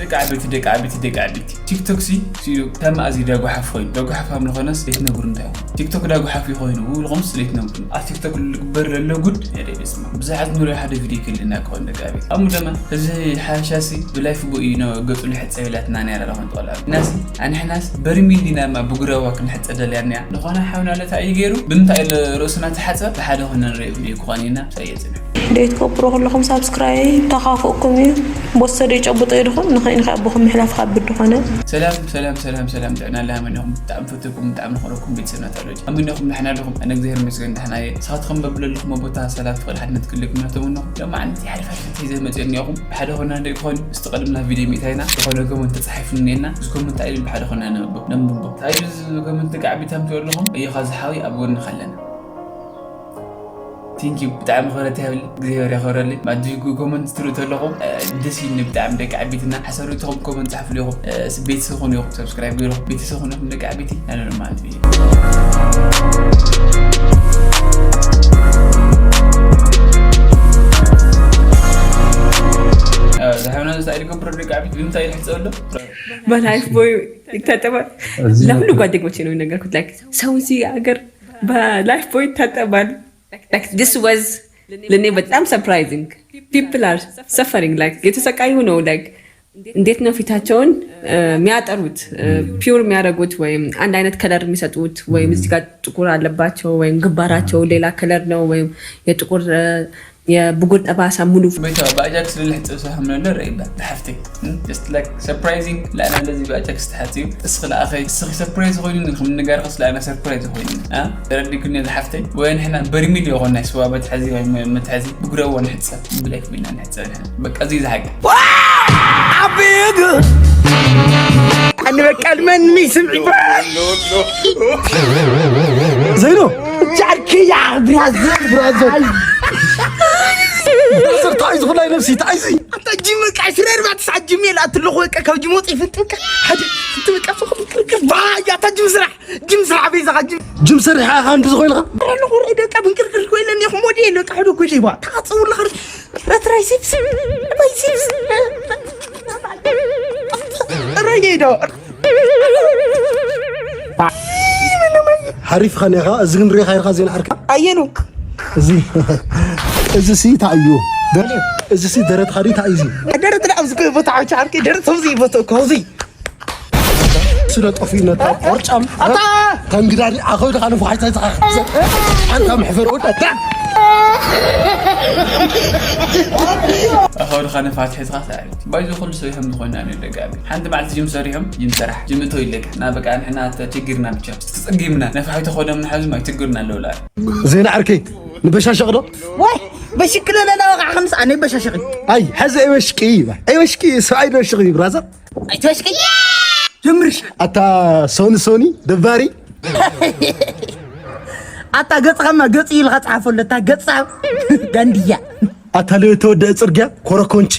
ደቂ ዓበይቲ ደቂ ዓበይቲ ደቂ ዓበይቲ ቲክቶክ ሲ ሲሉ ከም ኣዚ ዳጉሓፍ ኮይኑ ዳጉሓፍ ከም ዝኾነስ ዘይትነግሩ እንታይ ይኹን ቲክቶክ ዳጉሓፍ ይኾይኑ ውልኹምስ ዘይትነግሩ ኣብ ቲክቶክ ልግበር ለሎ ጉድ የደ ስማ ብዙሓት ንሪኦ ሓደ ቪዲዮ ክልና ክኾን ደቂ ዓበይቲ ኣሙ ደማ እዚ ሓሻሲ ብላይፍ ቦይ ነ ገጹ ልሕጸ ኢላትና ነራ ለኾን ቆላ ናሲ ኣንሕናስ በርሚል ዲናማ ብጉረዋ ክንሕጸ ደልያና ዝኾነ ሓውና ለታ እዩ ገይሩ ብምንታይ ርእስና ተሓጸ ብሓደ ኾነ ንሪኦ ቪዲዮ ክኾን ኢና ሰየጽና ደይ ትገብሮ ከለኹም ሳብስክራይብ ተኻፍእኩም እዩ። ወሰደ ይጨብጦ ይድኹም ንኸይን ካብ ኣቦኹም ምሕላፍ ካብ ብድኾነ። ሰላም ሰላም ሰላም ሰላም ጥዕና ኣለሃመኒኹም ብጣዕሚ ፈትኩም ብጣዕሚ ንኸረኩም ቤተሰብና ተሎጅ ኣሚኒኹም ንሕና ኣለኹም ኣነ እግዚኣብሔር ይመስገን ደሕና እየ ንስኻትኩም በብለለኹም ቦታ ሰላም ፍቕሪ ሓድነት ክልኩም እናተመነኹም ሎማዓንቲ ሓሪፍ ሓሪፍ ሒዘ መፅእ እኒኹም ብሓደ ኾና ደይ ክኾን ምስቲ ቀድምና ቪድዮ ሚእታይና ዝኾነ ኮመንት ተፃሒፉ እኒና እዚ ኮመንት ኣይብል ብሓደ ኾና ነንብቦ ነንብቦ ታይዚ ኮመንት ጋዕቢታም ትበልኹም እየኻ ዝሓዊ ኣብ ጎንኻ ኣለና Thank you ብጣዕሚ ክብረት ይሃብልኝ እግዚኣብሔር ያኽብረልኝ ማዲ ኮመንት ትሪኡ ተለኹም ደስ ኢልኒ ብጣዕሚ ደቂ ዓቢትና ሓሳብ ሪእትኹም ኮመንት ፃሕፍሉ ኢኹም ቤተሰብ ኹኑ ኢኹም ሰብስክራይብ ገይርኹም ቤተሰብ ኹኑ ኢኹም ደቂ ዓቢቲ ናነሩ ማለት እዩ ዝሓብና ዝሳኢልኩም ብሮ ደቂ ዓቢት ብምንታይ ይሕፀበሎ በላይፍ ቦይ ይታጠባል ለሁሉ ጓደኞቼ ነው የነገርኩት like ሰው እዚህ ሀገር በላይፍ ቦይ ይታጠባል this was ለእኔ በጣም surprising people are suffering like የተሰቃዩ ነው like እንዴት ነው ፊታቸውን የሚያጠሩት pure የሚያደርጉት ወይም አንድ አይነት color የሚሰጡት ወይም እዚህ ጋር ጥቁር አለባቸው ወይም ግንባራቸው ሌላ color ነው ወይም የጥቁር የብጉር ጠባሳ ሙሉ ቤታ ብኣጃክስ ልልሕፀብ ሰሃም ነለ ርኢባ ብሓፍተይ just like surprising ለኣና ለዚ ብኣጃክስ ተሓፅዩ እስኺ ለኣኸይ እስኺ surprise ኮይኑ ንክምንጋርክስ ለኣና surprise ኮይኑ ተረዲኩኒ ዝሓፍተይ ወይ ንሕና በርሚል ይኾን ናይ ስዋ መትሓዚ ወይ መትሓዚ ብግረዎ ንሕፀብ ብላይ ኮይና ንሕፀብ ንሕና በቃ እዚ ዝሓቂ Big. أنا بكلم مني سمعي. زينو. جعلك يا برازر برازر. برازر تعيز والله نفسي تعيزي. أنت جيمك عشرين ما تسعد جيمي لا تلوخ ويك كو جيمو تيفنت ويك. حاجة أنت ويك أفخ ويك با يا تجم سرح جيم سرح بيزا جيم. جيم سرح خان بزغوين خان. أنا نقول إذا كابن كركر كويلن يخمودي لو تحدو كويلي با. تخاطر والله خرج. Retraisipsi. Baisipsi. Rayado. ሓሪፍ ኻን ኢኻ እዚ ግን ሬኻ ኢርኻ ዜና ዓርከ ኣየኑ እዚ እዚ ሲ ታዩ እዚ ሲ ደረት ኻዲ ታዩ እዚ ደረት ዳ ኣብዚ ቦታ ዓውቻ ዓርከ ደረት ሰብዚ ይቦቶ ኮዚ ስለ ጠፊኡ ነታ ቆርጫም ኣታ ከንግዳዲ ኣኸው ድኻ ንፉሓይታ ዝኻ ኣንታ ምሕፈር ወዳ ኣኸው ድኻ ንፋት ሒዝኻ ሰዓሪ ባይዞ ኩሉ ሰብ ከም ዝኾና ነው ደጋቢ ሓንቲ መዓልቲ ጅም ሰሪሖም ጅም ሰራሕ ጅም እቶ ይለካ እና በቃ ንሕና ተቸግርና ብቻ ተጸጊምና ነፋሒቶ ኾደም ንሓዙም ኣይቸግርና ኣለውላ ዜና ዓርከይ ንበሻሸቕ ዶ ወይ በሽክለ ለና ወቃ ከምስ ኣነ በሻሸቕ ኣይ ሐዚ ኣይወሽቂ ኣይወሽቂ ሰብኣይ ዶ ሽቕ ብራዘር ኣይትበሽቂ ጀምርሽ ኣታ ሶኒ ሶኒ ደባሪ ኣታ ገጽኻማ ገጽ ኢልካ ጻሓፈሉ ኣታ ገጽ ጋንድያ ኣታ ለዮ ተወደአ ጽርግያ ኮረኮንቺ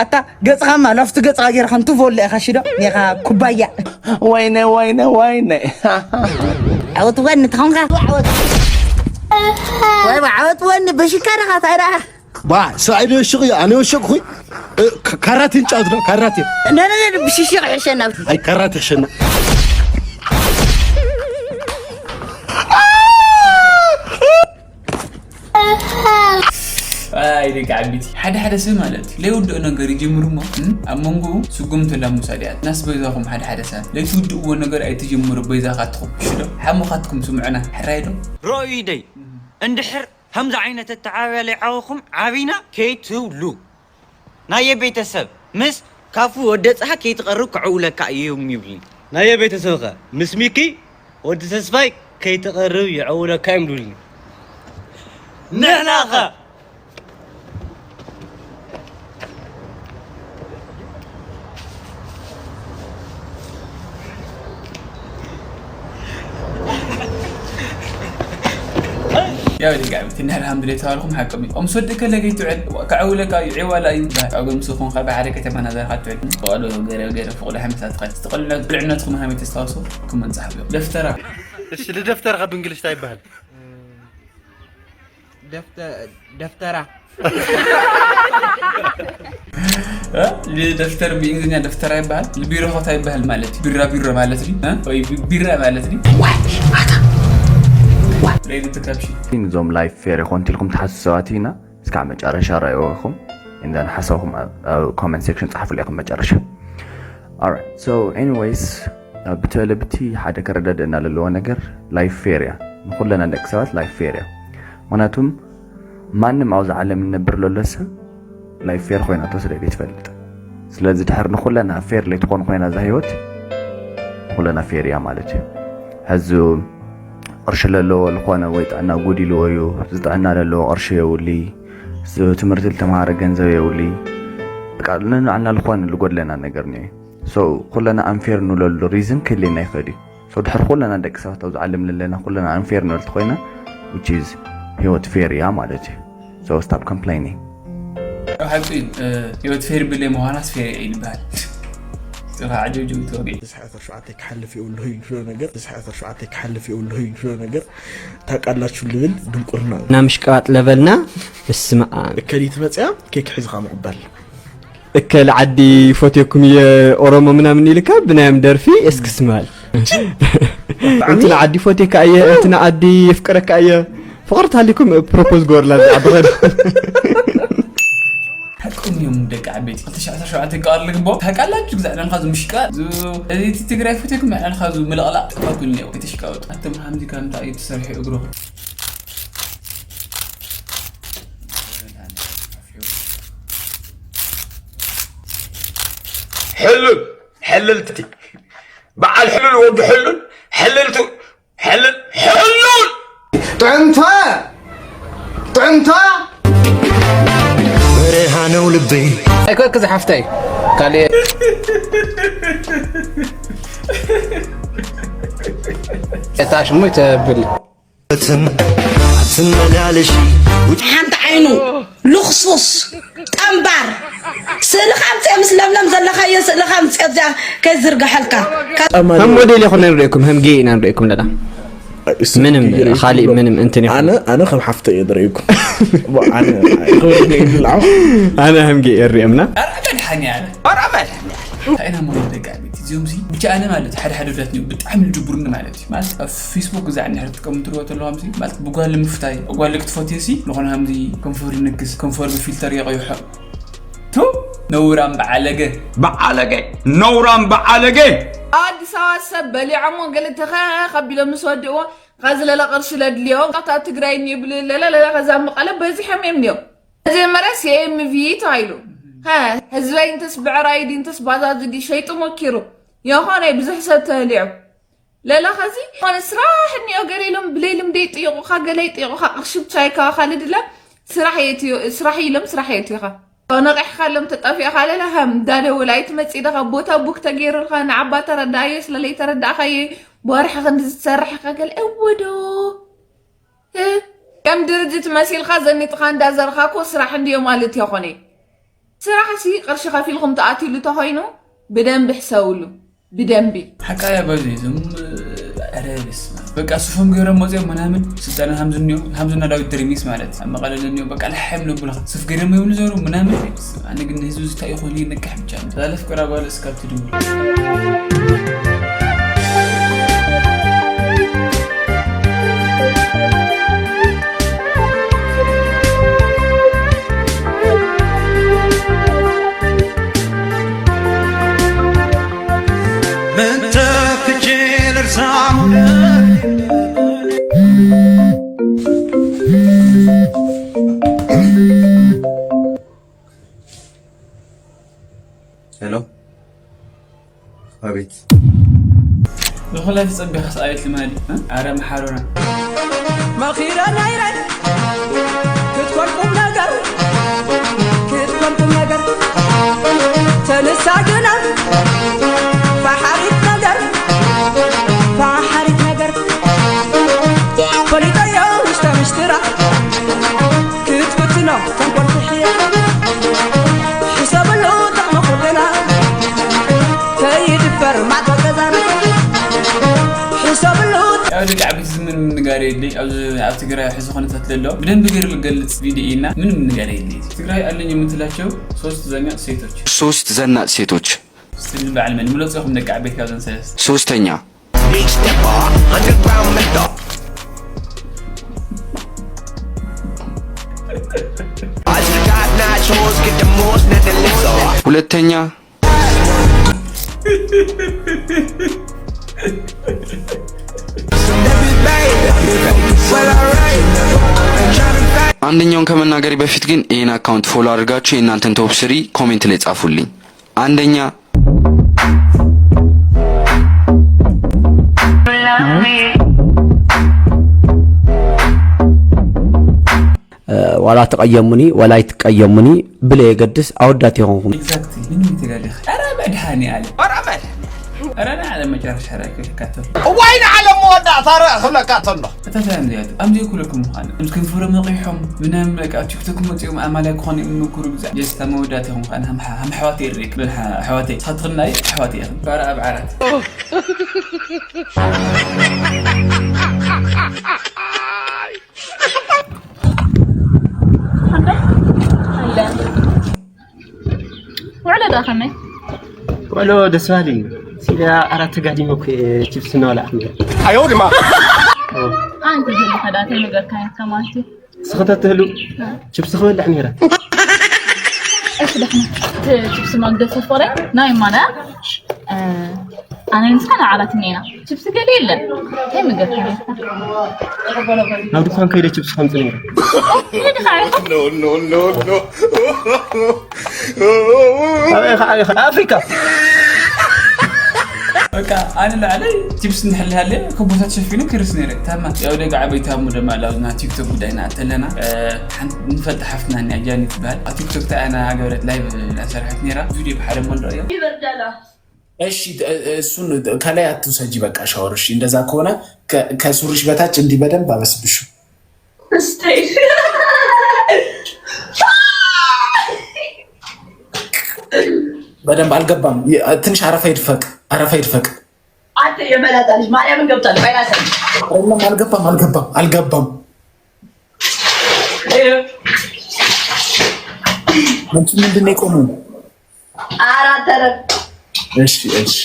ኣታ ገጽኻማ ላፍቲ ገጽኻ ጌርካ እንትፎለ ኢኻ ሽዶ ኔኻ ኩባያ ወይነ ወይነ ወይነ ዓወት ወኒ ተኾንካ ዓወት ወይ ዓወት ወኒ በሽካ ደኻ ታይዳ ባ ሰብኣይ ዶ ሽቕ እዩ ኣነ ወሸቕኹ ካራቴ ንጫወት ዶ ካራቴ ነነነ ብሽሽቕ ሕሸና ኣይ ካራቴ ሕሸና ኣይ ደቂ ዓቢቲ ሓደ ሓደ ሰብ ማለት ለይውድኦ ነገር ይጅምሩ እሞ ኣብ መንጎኡ ስጉምቲ ላሙሳ ድያ ናስ በይዛኹም ሓደ ሓደ ሰብ ለይትውድእዎ ነገር ኣይትጅምሩ በይዛኻትኩም ሽዶ ሓሙኻትኩም ስምዑና ሕራይ ዶ ሮኢደይ እንድሕር ከምዚ ዓይነት ኣተዓባብያ ለይዓበኹም ዓቢና ከይትብሉ። ናየ ቤተሰብ ምስ ካፉ ወደጽሃ ከይትቐርብ ክዕውለካ እዮም ይብሉኒ። ናየ ቤተሰብኸ ምስ ሚኪ ወዲ ተስፋይ ከይትቐርብ ይዕውለካ እዮም ዝብሉኒ። ንሕናኸ ያው ድጋሚ ትንሕር ሃምድሌ ተባልኩም ሓቅም እዩ። ኦም ሶድ ከለ ከይትውዕል ከዐውለካ እዩ ዒዋላ እዩ። ዳቃ ጎምስኹም ካብ ሓደ ከተማ ናዘርካ ትውዕል። ቆሎ ገረ ገረ ፍቕሉ ሓምሳ ትኸል። ትቕልዕነትኩም ሃመይ ተስታውሱ ክመን ጻሕብዮ። ደፍተራ። እሺ ልደፍተር ካብ እንግሊሽ ታይ ይበሃል? ደፍተ- ደፍተራ። እ? ደፍተር ብእንግሊዝኛ ደፍተራ ይበሃል። ቢሮ ኾታ ይበሃል ማለት እዩ። ቢራ ቢሮ ማለት እዩ። እ? ወይ ቢ- ቢራ ማለት እዩ። ሬዲ ትከብሺ። እዞም ላይፍ ፌር ይኾን ትልኩም ትሓስቡ ሰባት ኢና። እስካብ መጨረሻ ረኣይዎ ኢኹም። እንደን ሓሳብኩም ኣብ ኮመንት ሴክሽን ጻሕፉ ኢኹም መጨረሻ። Alright, so anyways, ብተለብቲ ሓደ ከረዳድእና ለለዎ ነገር ላይፍ ፌር እያ። ንኹለና ደቂ ሰባት ላይፍ ፌር እያ። ምክንያቱም ማንም ኣብዚ ዓለም እንነብር ለሎ ሰብ ላይፍ ፌር ኮይናቶ ስለ ዘይትፈልጥ። ስለዚ ድሕር ንኹለና ፌር ለይትኾን ኮይና እዛ ህይወት ንኹለና ፌር እያ ማለት እዩ። ሕዚ ቅርሺ ለለዎ ልኾነ ወይ ጥዕና ጉዲልዎ እዩ። ዝጥዕና ለለዎ ቅርሺ የውሊ፣ ትምህርቲ ልተምሃረ ገንዘብ የውሊ። በቃ ንዓና ልኾነ ልጎድለና ነገር ኒዮ። So ኩለና ኣንፌር ንብለሉ ሪዝን ክህልየና ይኽእል እዩ። So ድሕር ኩለና ደቂ ሰባት ኣብዚ ዓለም ለለና ኩለና ኣንፌር ንብል ተኾይና which is ህይወት ፌር እያ ማለት እዩ። So stop complaining. ሓቂ ህይወት ፌር ብለይ ምዃናስ ፌር እያ ይበሃል። ጥኻ ዓጀውጀው ተወገ ተስዓ ዓሰርተ ሸውዓተ ክሓልፍ የብልኹ እዩ ዝብሎ ነገር ተስዓ ዓሰርተ ሸውዓተ ክሓልፍ የብልኹ እዩ ዝብሎ ነገር ታውቃላችሁ ልብል ድንቁርና እዩ። እና ምሽቃጥ ለበልና። በስመ ኣብ። እከሊት መፅያ ኬክ ሒዝኻ ምቕባል እከል ዓዲ ፎቴኩም እየ ኦሮሞ ምናምን ኢልካ ብናዮም ደርፊ እስክስማል እንትን ዓዲ ፎቴካ እየ እንትን ዓዲ የፍቅረካ እየ ፍቅር ታሊኩም ፕሮፖዝ ጎርላ ዓዲ ኸድ ሓቅም እዮም ደቂ ዓበይቲ ክልተ ሽሕ ዓሰርተ ሸውዓተ ይቀዋል ልግቦ ታውቃላችሁ ግዛዕ ዕላልካ ዙ ምሽቃ እዚ ትግራይ ፎቴኩም ዕላልካ ዙ ምልቕላቕ ጥፋኩል ነው የተሽቃወጡ ኣቶም ሓምዚ ካብ እንታይ እዩ ተሰርሑ እግሮኹም ሕሉል ሕልልቲ በዓል ሕሉል ወዲ ሕሉል ሕልልቱ ሕልል ሕሉል ጥዕምታ ጥዕምታ በረሃ ነው ልቤ ኣይኮ ክዚ ሓፍተይ ካልእ እታ ሽሙ ይተብል ትም ትመላለሺ ሓንቲ ዓይኑ ልኽሱስ ጠምባር ስእልኻ ኣምፅአ ምስ ለምለም ዘለኻዮ ስእልኻ ኣምፅአ ኣብዚኣ ከዝርግሐልካ ከም ሞዴል ይኹን ንሪእኩም ከም ጌ ኢና ንሪእኩም ለና ምንም ካልእ ምንም እንትን ይኹን ኣነ ኣነ ከም ሓፍተ እየ ዝርእየኩም ኣነ ክብርኒ እዩ ዝልዓው ኣነ ከም ጌ እሪእምና ኣረ መድሓኒ ኣለ ኣረ መድሓኒ ኣለ እንታይ ኢና ሞዴል ደቂ ዓበይቲ እዚኦም ሲ ብቻ ኣነ ማለት ሓደ ሓደ ወዳት ኒው ብጣዕሚ ዝድብሩኒ ማለት እዩ ማለት ኣብ ፌስቡክ እዛ እንድሕር ትጥቀሙ ትርዎ ተለዎም ሲ ማለት ብጓል ምፍታይ ጓል ክትፈትዮ ሲ ዝኾነ ከምዚ ኮንፎር ንግስ ኮንፎር ብፊልተር የቐይሖ ቱ ነውራም በዓለገ በዓለገ ነውራም በዓለገ ኣዲስ ኣበባ ሰብ በሊዖሞ ገለ ተኸ ከቢሎም ምስ ወድእዎ ኻዚ ለለ ቅርሺ ለድልዮ ታ ትግራይ ይብል ለለ ለለ ከዛ መቐለ በዚሖም እዮም ኒዮም መጀመርያ ሲኤምቪ ተባሂሉ ኸ ህዝበይ እንተስ ብዕራይ ድዩ እንተስ ባዛዚ ድዩ ሸይጡ መኪሩ የኾነ ብዙሕ ሰብ ተህሊዑ ለለ ኸዚ ኾነ ስራሕ እኒኦ ገለ ኢሎም ብለይ ልምደ ይጥይቑኻ ገለ ይጥይቑኻ ቅርሺ ብቻ ይከዋኻልድ ኢለ ስራሕ የትዮ ስራሕ ኢሎም ስራሕ የትዮኻ ነቂሕካሎም ተጠፊእኻ ለለ ሃም እንዳደወለ ኣይትመፅእ ኢኻ ቦታ ቡክ ተገይሩልካ ንዓባ ተረዳኣዮ ስለለይ ተረዳእኻየ ብወርሒ ክንዲ ዝትሰርሕ ኢኻ ገለ እወዶ ከም ድርጅት መሲልካ ዘኒጥኻ እንዳዘርኻ እኮ ስራሕ እንድዮ ማለት ይኾነ ስራሕ ሲ ቅርሺ ከፊልኩም ተኣትዩሉ ተኾይኑ ብደንቢ ሕሰብሉ ብደንቢ ሓቃያ በዚ እዞም ኧረ በስመ ኣብ። በቃ ሱፎም ገይሮም መፅኦም ምናምን ስልጠና ሃምዝኒዮ ሃምዝና ዳዊት ድሪሚስ ማለት ኣብ መቐለ ለኒዮ በቃ ልሓም ለብሉኻ ሱፍ ገይሮም ይብሉ ዘሩ ምናምን ኣነ ግን ንህዝቢ ዝታይ ይኾን ይንቅሕ ብቻ ዛለ ፍቅር ኣባል እስካብ ትድውል ምን ተክቼ ልርሳው ሄሎ ኣቤት ንኹላ ተጸቢኻ ሰኣየት ልማዲ ኣረ መሓሮና መኺረ ናይረ ክትኮን ቁም ነገር ክትኮን ቁም ነገር ተንሳ ግና ፈሓሪት ነገር ፈሓሪት ነገር ፈሊጠዮ ውሽጠ ምሽትራ ክትፍትኖ ተንኮል ትሕየ ሕሰብሉ ጥቕሚ ኩልና ከይድፈር ማዕዶ ገዛና ሕሰብሉ ያው ደቂ ዓበይቲ ዝምን ምንጋ የድሊ ኣብ ትግራይ ሕዚ ኩነታት ዘሎ ብደንብ ገይሩ ዝገልጽ ቪዲዮ ኢና። ምንም ነገር የለ። ትግራይ አለኝ የምትላቸው ሶስት ዘናጭ ሴቶች። ሶስት ዘናጭ ሴቶች። እስቲ ንበዓል መን ምለጽኹም ደቂ ዓበይቲ ካብዘን ሰለስተ። ሶስተኛ። Big stepper, underground mentor. As we got nachos, get the most, not the lips off. ሁለተኛ። አንደኛውን ከመናገሬ በፊት ግን ይህን አካውንት ፎሎ አድርጋችሁ የእናንተን ቶፕ ስሪ ኮሜንት ላይ ጻፉልኝ። አንደኛ። ዋላ ትቀየሙኒ ዋላ ኣይትቀየሙኒ ብለየገድስ ኣወዳት ይኾንኩም። Exactly ምንም ይተጋገ። ኧረ መድሃኒ ኣለ ኧረ መድሃኒ ኧረ ናይ ዓለም መጨረሻ ራይ ክልካተሉ እዋይ ንዓለም መወዳእታ ርእ ክብለካ ተሎ። እታ ሰላም እዚኣ ኣምዚ ኩለኩም ምዃን ምስ ክንፍሮ መቂሖም ምናምን በቃ ቲክቶክ መጺኦም ኣማላይ ክኾኑ እዮም ምኩሩ ብዛ ጀስታ መወዳእታ ይኹም ኻን ሃምሓ ሃም ኣሕዋት ይርክ ኣሕዋት ሳትኽናይ ኣሕዋት እዮም ባራ ኣብ ዓራት ውዕሎ ዶ ከመይ? ውዕሎ ደስ በሃሊ እዩ። ሲዳ ኣራት ተጋዲመ እኮ እየ ችፕስ እናበላዕኩ ነይረ። ኣዮ ድማ ኣንቲ ዝብኸዳ ተይነገርካዮ ከማንቲ ስኽተትህሉ ችፕስ ክበልዕ ነይረ። እሺ ደሕና እቲ ችፕስ ማግደ ሰፈረ ናይ ማና ኣነ ንስኻ ንዓራት እኒና ችፕስ ገለ የለን እንታይ ምግብ ናብ ድኳን ከይደ ችፕስ ከምፅ ነይረ። ኣበይ ከዓ ኢኻ ኣፍሪካ በቃ ኣነ ላዕለይ ችፕስ እንድሕልሃለ ከቦታት ሸፊኑ ክርስ ነይረ ታማ ያው ደጋ ዓበይታ ሙደማ ላብና ቲክቶክ ጉዳይ ንኣተለና ንፈልጥ ሓፍትና እኒኣ ጃኒ ትበሃል ኣብ ቲክቶክ ተኣና ገበረት ላይቭ እናሰርሐት ነይራ ቪዲዮ ብሓደ መንዶ እዮም ይበርደላ እሺ እሱን ከላይ አትውሰጂ በቃ ሻወር እሺ እንደዛ ከሆነ ከሱሪሽ በታች እንዲህ በደንብ አበስብሹ በደንብ አልገባም ትንሽ አረፋ ይድፈቅ አረፋ ይድፈቅ አንተ የመላጣ ልጅ ማርያምን ገብታል ባይራሰ አልገባም አልገባም አልገባም አንቺ ምንድን ነው የቆመው አራት ተረፍ እሺ እሺ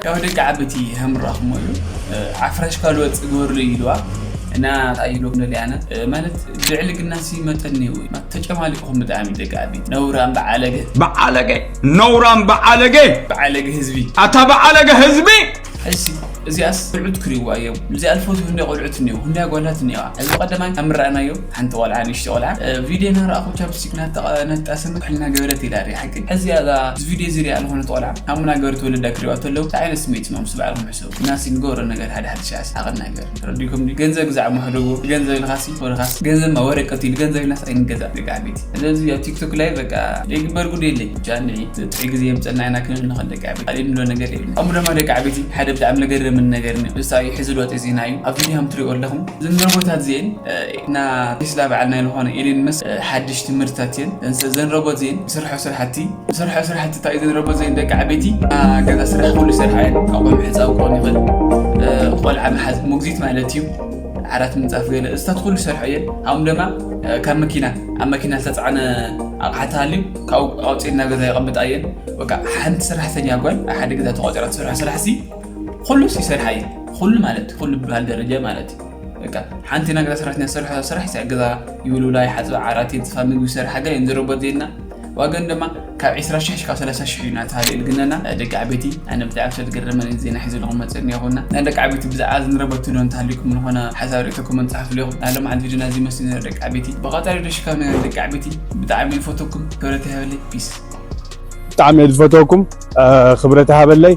ያው ደቂ ዓበይቲ ሃምራኹሞ እዩ ዓፍራሽ ካልወፅ ግበርሉ ኢልዋ እና ታይሎ ነሊያነ ማለት ብዕልግና ሲ መጠን እዩ ተጨማሊቑኹም ብጣዕሚ ደቂ ዓበይቲ ነውራም በዓለገ በዓለገ ነውራም በዓለገ በዓለገ ህዝቢ ኣታ በዓለገ ህዝቢ እሺ እዚኣስ ቆልዑት ክሪዋ እዮም እዚ ኣልፎ ዝህንደ ቆልዑት እኒው ህንዳ ጓላት እኒዋ እዚ ቀደማይ ኣምራእናዮ ሓንቲ ቆልዓ ንሽቲ ቆልዓ ቪድዮ ናረኣኹ ቻፕስቲክ ናጣሰመ ኩሕልና ገበረት ኢላ ሪያ ሓቂ እዚ ኣዛ እዚ ቪድዮ እዚ ሪኣ ዝኾነት ቆልዓ ሃሙና ገበረት ወለዳ ክሪዋ ተለዉ እንታይ ዓይነት ስሜት ኢኖም ስባዕልኩም ሕሰቡ ናሲ ንገብሮ ነገር ሓደ ሓደ ሻስ ሓቕን ነገር ረዲኩም ገንዘብ ግዛዕ መሕደጎ ገንዘብ ኢልካሲ ወረኻስ ገንዘብ ማ ወረቀት ኢሉ ገንዘብ ኢልናስ ኣይንገዛእ ደቂ ዓበይቲ ስለዚ ኣብ ቲክቶክ ላይ በቃ ዘይግበር ጉድ የለይ ብቻ ንዒ ጥዒ ግዜ የምፀና ኢና ክንብል ንኽእል ደቂ ዓበይቲ ካልእ ንብሎ ነገር የብልና ከምኡ ድማ ደቂ ዓበይቲ ሓደ ብጣዕሚ ለገረምን ነገር ንሳ እዩ ሕዚ ለውጢ ዜና እዩ ኣብ ቪድዮ ከም ትሪኦ ኣለኹም ዝንርቦታት ዜን እና ቴስላ በዓል ናይ ዝኾነ ኤሌን መስ ሓድሽ ትምህርትታት እየን ዘንረቦት ዜን ዝሰርሖ ስራሕቲ ዝሰርሖ ስራሕቲ እንታይ እዩ ዘንረቦት ዜን ደቂ ዓበይቲ ገዛ ስራሕ ኩሉ ይሰርሓ እየን ኣቆም ሕፃው ክኾን ይኽእል ቆልዓ መሓዝ ሙግዚት ማለት እዩ ዓራት ምንፃፍ ገለ እዝታት ኩሉ ይሰርሖ እየን ኣም ድማ ካብ መኪና ኣብ መኪና ዝተፃዕነ ኣቕሓ ተሃልዩ ካብኡ ኣውፅእና ገዛ የቐምጣ እየን በቃ ሓንቲ ሰራሕተኛ ጓል ኣብ ሓደ ገዛ ተቋፂራ ትሰርሖ ስራሕ ሲ ኩሉስ ይሰርሓ እየን ኩሉ ማለት ኩሉ ብበሃል ደረጃ ማለት እዩ በቃ ሓንቲ ናይ ገዛ ሰራሕተኛ ዝሰርሖ ስራሕ ሲ ገዛ ይውልውላ ይሓፅባ ዓራት የንፅፋ ምግቢ ይሰርሓ ገለ እየን ዝረቦት ዜና ዋገን ድማ ካብ ዕስራ ሽሕ ካብ ሰላሳ ሽሕ እዩ ናተሃለ ኢልግነና ደቂ ዓበይቲ ኣነ ብጣዕሚ ሰብ ዝገረመን ዜና ሒዘ ኣለኹ መፅእ እኒኹና ናይ ደቂ ዓበይቲ ብዛዕባ ዝንረበቱ ዶ እንተሃሊኩም ዝኾነ ሓሳብ ርእቶ ኮመንት ፃሕፉ ሊኹም ናይ ሎማዓንቲ ቪድዮ ናዚ መስሊ ነረ ደቂ ዓበይቲ ብቐፃሊ ዶ ሽካብ ነገር ደቂ ዓበይቲ ብጣዕሚ ይፈተኩም ክብረት ይሃበለይ ፒስ ብጣዕሚ እየ ዝፈተኩም ክብረት ይሃበለይ